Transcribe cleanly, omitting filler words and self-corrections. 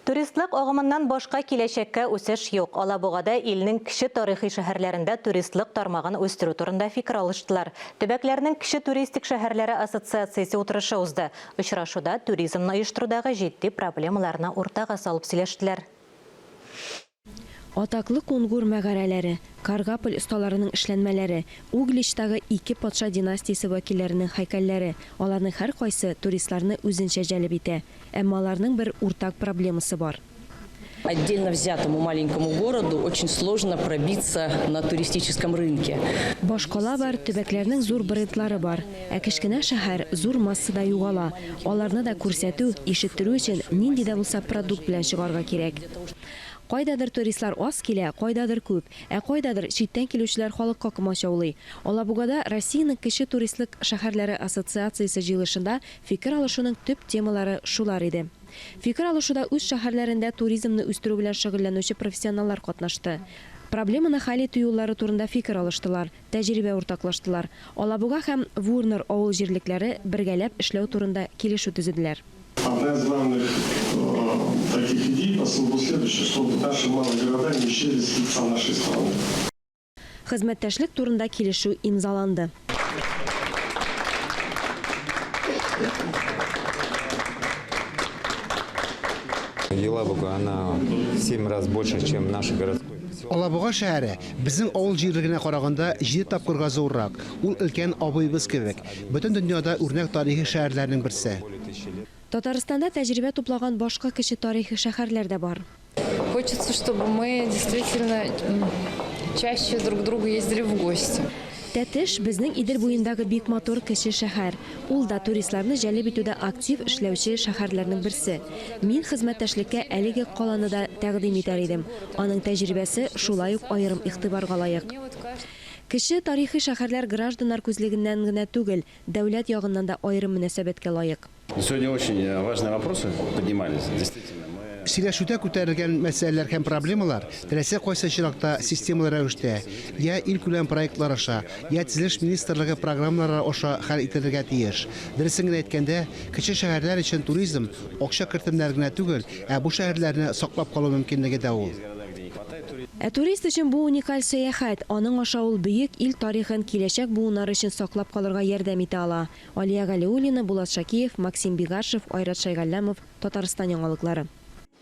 Туристлык агымыннан башка киләчәккә үсеш юк. Алабугада илнең кече тарихи шәһәрләрендә туристлык тармагын үстерү турында фикер алыштылар. Төбәкләрнең кече туристик шәһәрләре ассоциациясе утырышы узды. Очрашуда туризмны оештырудагы җитди проблемаларны уртага салып сөйләштеләр. Атаклы Кунгур мәгарәләре, Каргаполь осталарының эшләнмәләре, Угличтагы ике патша династиясе вәкилләренең һәйкәлләре, аларның һәркайсы туристларны үзенчә җәлеп итә. Әмма аларның бер уртак проблемасы бар. Отдельно взятому маленькому городу очень сложно пробиться на туристическом рынке. Башкала бар, төбәкләрнең зур брендлары бар. Ә кечкенә шәһәр зур массада югала. Аларны да күрсәтү, ишеттерү өчен нинди дә булса продукт белән чыгарга кирәк. Кайдадыр туристлар аз килә, кайдадыр күп, ә кайдадыр читтән килүчеләр халыкка комачаулый. Алабугада Россиянең кече туристлык шәһәрләре ассоциациясе җыелышында фикер алышуның төп темалары шулар иде. Фикер алышуда үз шәһәрләрендә туризмны үстерү белән шөгыльләнүче профессионаллар катнашты. Проблеманы хәл итү юллары турында фикер алыштылар, тәҗрибә уртаклаштылар. Алабуга һәм Вурнер авыл җирлекләре бергәләп эшләү турында килешү төзеделәр. Одна из главных таких идей посыл был следующий, чтобы наши малые города не исчезли с лица нашей страны. Хезмәттәшлек турында килешү имзаланды. Елабуга, она в 7 раз больше, чем наш городской поселок. Алабуга шәһәре безнең авыл җирлегенә караганда җиде тапкырга зуррак. Ул өлкән абыебыз кебек. Бөтен дөньяда үрнәк тарихи шәһәрләрнең берсе. Татарстанда тәҗрибә туплаган башка кече тарихи шәһәрләр дә бар. Хочется, чтобы мы действительно чаще друг к другу ездили в гости. Тәтеш, безнең Идел буендагы бик матур кече шәһәр. Ул да туристларны җәлеп итүдә актив эшләүче шәһәрләрнең берсе. Мин хезмәттәшлеккә әлеге каланы да тәкъдим итәр идем. Аның тәҗрибәсе шулай ук аерым игътибарга лаек. Кече тарихи шәһәрләр гражданнар күзлегеннән генә түгел, дәүләт ягыннан да аерым мөнәсәбәткә лаек. Сегодня очень э, важные вопросы поднимались. Действительно, мы Сөйләшүдә күтәрелгән мәсьәләләр һәм проблемалар теләсә кайсы очракта системалы рәвештә, я илкүләм проектлар аша, я Төзелеш министрлыгы программалары аша хәл ителергә тиеш. Дөресен генә әйткәндә, кече шәһәрләр өчен туризм, акча кертемнәре генә түгел, ә бу шәһәрләрне саклап калу мөмкинлеге дә ул. Ә турист өчен бу уникаль сәяхәт, аның аша ул бөек ил тарихын киләчәк буыннар өчен саклап калырга ярдәм итә ала. Алия Галиуллина, Булат Шакиев, Максим Бигашев, Айрат Шәйгалләмов, Татарстан яңалыклары.